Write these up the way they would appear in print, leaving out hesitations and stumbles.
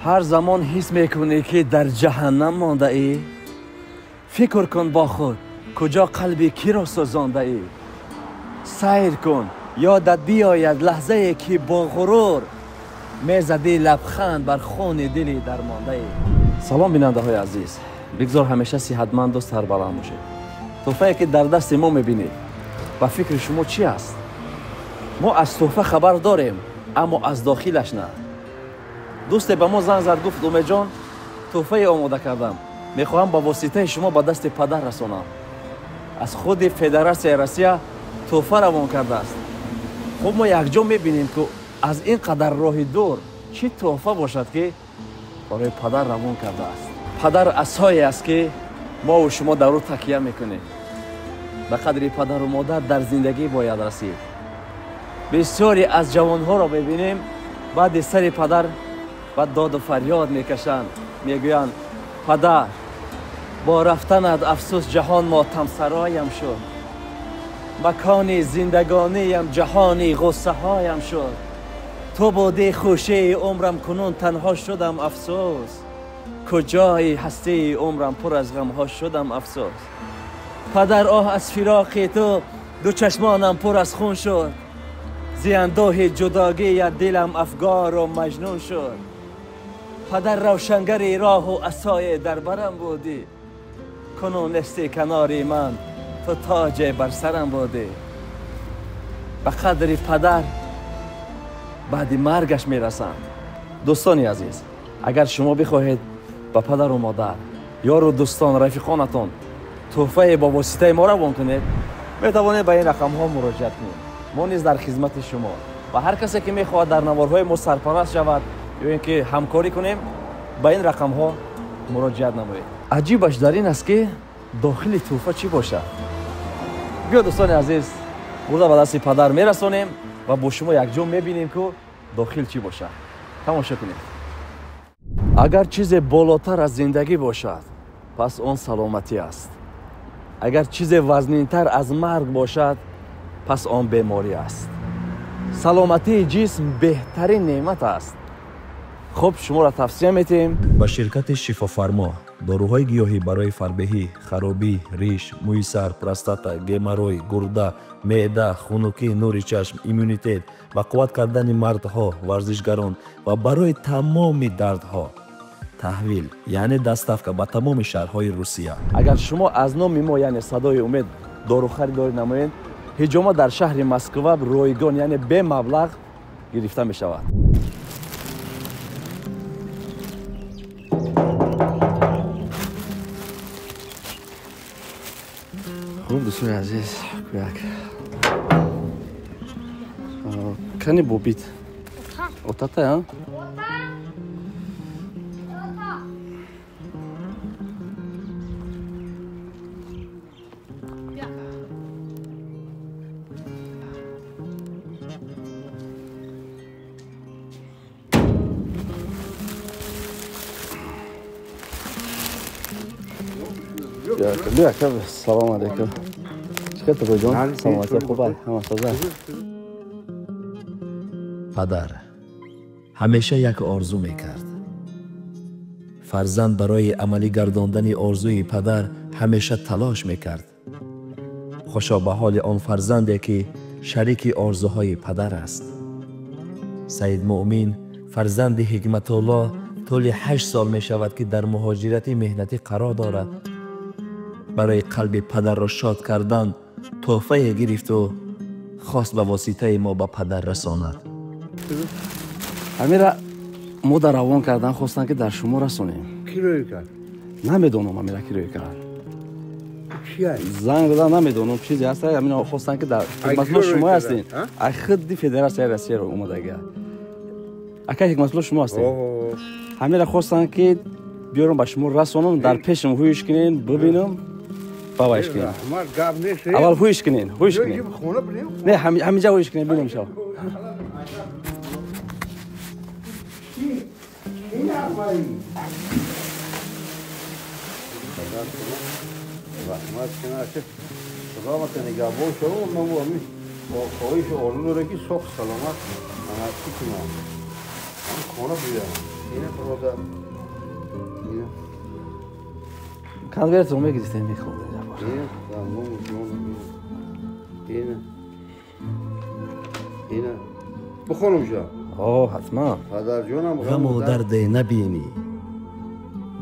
Ҳар замон ҳис мекунӣ, ки дар ҷаҳаннам мондаӣ. Фикр кун бо худ, куҷо қалби киро сӯзондаӣ. Сайр кун, ёдат биёяд лаҳзае, ки бо ғурур мезадӣ лабханд бар хуни дили дармондаӣ. Салом, бинандаҳои азиз, бигзор ҳамеша сиҳатманду сарбаланд бошед. Тӯҳфае, ки дар дасти мо мебинед, ба фикри шумо чӣ аст? Мо аз тӯҳфа хабар дорем, аммо аз дохилаш на. Дӯсте ба мо занг зад, гуфт: «Умедҷон, тӯҳфае омода кардам, мехоҳам ба воситаи шумо ба дасти падар расонам». Аз худи Федератсияи Россия тӯҳфа равон кардааст. Хуб, мо якҷо мебинем, ки аз ин қадар роҳи дур чӣ тӯҳфа бошад, ки барои падар равон кардааст. Падар асое аст, ки мову шумо дар ӯ такя мекунем. Ба қадри падару модар дар зиндагӣ бояд расид. Бисёре аз ҷавонҳоро мебинем, баъди сари падар ба доду фарёд мекашанд, мегӯянд: «Падар, бо рафтанат, афсӯс, ҷаҳон мотамсароям шуд, макони зиндагониям ҷаҳони ғуссаҳоям шуд. Ту будӣ хушии умрам, кунун танҳо шудам, афсӯс. Куҷои ҳастии умрам, пур аз ғамҳо шудам, афсӯс. Падар, оҳ, аз фироқи ту ду чашмонам пур аз хун шуд. Зи андӯҳи ҷудогия дилам афгору маҷнун шуд. Падар, равшангари роҳу асое дар барам будӣ, кунун нести канори ман, ту тоҷе бар сарам будӣ». Ба қадри падар баъди маргаш мерасанд. Дӯстони азиз, агар шумо бихоҳед ба падару модар, ёру дӯстон, рафиқонатон тӯҳфае бо воситаи мо равон кунед, метавонед ба ин рақамҳо муроҷиат кунед. Мо низ дар хизмати шумо ва ҳар касе, ки мехоҳад дар наворҳои мо сарпараст шавад ё ин ки ҳамкорӣ кунем, ба ин рақамҳо муроҷиат намоед. Аҷибаш дар ин аст, ки дохили тӯҳфа чӣ бошад. Биё, дӯстони азиз, бурда ба дасти падар мерасонем ва бо шумо якҷо мебинем, ку дохил чӣ бошад. Тамошо кунед. Агар чизе болотар аз зиндагӣ бошад, пас он саломатӣ аст. Агар чизе вазнинтар аз марг бошад, пас он беморӣ аст. Саломатии ҷисм беҳтарин неъмат аст. Хуб, шуморо тавсия метиҳем ба ширкати Шифофармо: доруҳои гиёҳӣ барои фарбеҳӣ, харобӣ, риш, мӯи сар, простата, геморрой, гурда, меъда, хунукӣ, нури чашм, иммунитет ва қувват кардани мардҳо, варзишгарон ва барои тамоми дардҳо. Таҳвил, яъне доставка ба тамоми шаҳрҳои Русия. Агар шумо аз номи мо, яъне Садои Умед, дору харидорӣ намоед, ҳиҷома дар шаҳри Москва ройгон, яъне бемаблағ гирифта мешавад. Хуб, дӯстони азиз, як кани бобит отата. Салом алейкум, чӣ тобоҷон, саломатӣ, хуба, ҳама тоза? Падар ҳамеша як орзу мекард. Фарзанд барои амалӣ гардондани орзуи падар ҳамеша талош мекард. Хушо ба ҳоли он фарзанде, ки шарики орзуҳои падар аст. Саид Муъмин, фарзанди Ҳикматулло, тӯли 8 сол мешавад, ки дар муҳоҷирати меҳнатӣ қарор дорад. Барои қалби падарро шод кардан тӯҳфае гирифту хост ба воситаи мо ба падар расонад. Ҳамира мо дар равон кардан хостанд, ки дар шумо расонем. Ки рӯй кард? Намедонам, ҳамира ки рӯй кард, занг зада, намедонам, чизе ҳаст. Ҳамина хостанд, ки дар Ҳикматулло шумо ҳастин, ай худди Федератсияи Россияро омадага. Ака Ҳикматулло, шумо ҳастед? Ҳамира хостанд, ки биёрам, ба шумо расонам, дар пешам ҳуиш кунен, бибинам, бавайш кунем. Аввал ҳуиш кунен, ҳуиш кунен. Не, ҳаминҷа ҳуиш кунен, бинем шав. Раҳмат кунад, худомата нигаҳбон шавам. Ман хоҳишу орзу дорам, ки соҳ саломат чӣ кунам. хона биёям. Ина бародар. Ина. Конвертро мегирифтем мехондем. Ина, ина. Ина. Бихонам ҷо. О, ҳатман. Падарҷонам ғаму дарде набинӣ,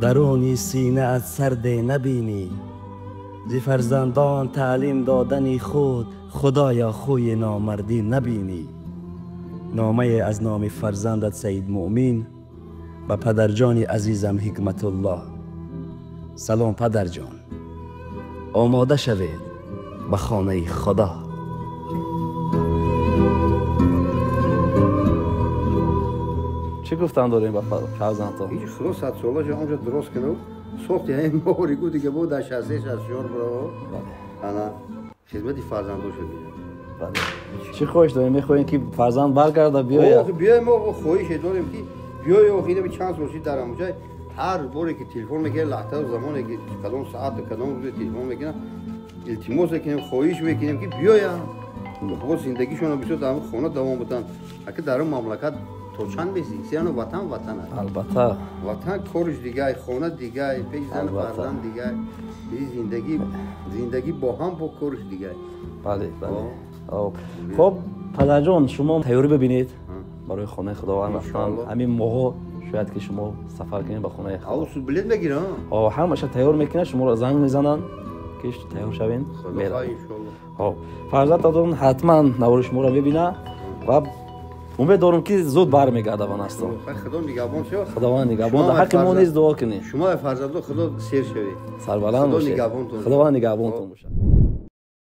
даруни сина аз сарде набинӣ, зи фарзандон таълим додани худ худоё хӯи номардӣ набинӣ. Номае аз номи фарзандат Саид Муъмин ба падарҷони азизам Ҳикматуллоҳ. Салом падарҷон, омода шавед ба хонаи Худо. Чӣ гуфтан дорем ба фарзандтон? Ҳеҷ, Худо садсолаша онҷо дуруст кунад. Сохти ҳамин мовори гу дига бо дар 63-64 бро. Ана хизмати фарзандоша бинам. Бале. Чӣ хоҳиш дорем? Мехоҳем ки фарзанд баргарда биёяд? Охи биёй, мо хоҳише дорем ки биёй, охи инами чанд сол шид дар ҳамонҷай ҳар боре ки телефон мекунем, лаҳза замоне ки кадом саату кадом рӯзе телефон мекунам, илтимос мекунем, хоҳиш мекунем ки биёянд. Бо зиндагишонро бисёр дар ҳамон хона давом буданд. Аки дар он мамлакат то чанд месӣ? Сиану ватан ватан аст. Албатта. Ватан кориш дигай, хона дигай, пеш зан фарзанд дигай. Зиндагӣ, зиндагӣ бо ҳам бо кориш дигай. Бале, бале. Хоб, падарҷон, шумо тайёрӣ бибинед барои хонаи Худованд рафтан. Ҳамин моҳо шояд ки шумо сафар кунед ба хонаи Худо. Ав билет мегирам. Ҳамаша тайёр мекунад, шуморо занг мезананд ки тайёр шавед. Хоб, фарзандатон ҳатман навори шуморо мебинад ва умед дорам ки зуд бармегардад ба настон. Худо нигаҳбон шавад. Худованд нигаҳбон. Дар ҳаққи мо низ дуо кунед. Шумо фарзандо Худо сер шавед. Сарбаланд бошед. Худованд нигаҳбонтон бошад.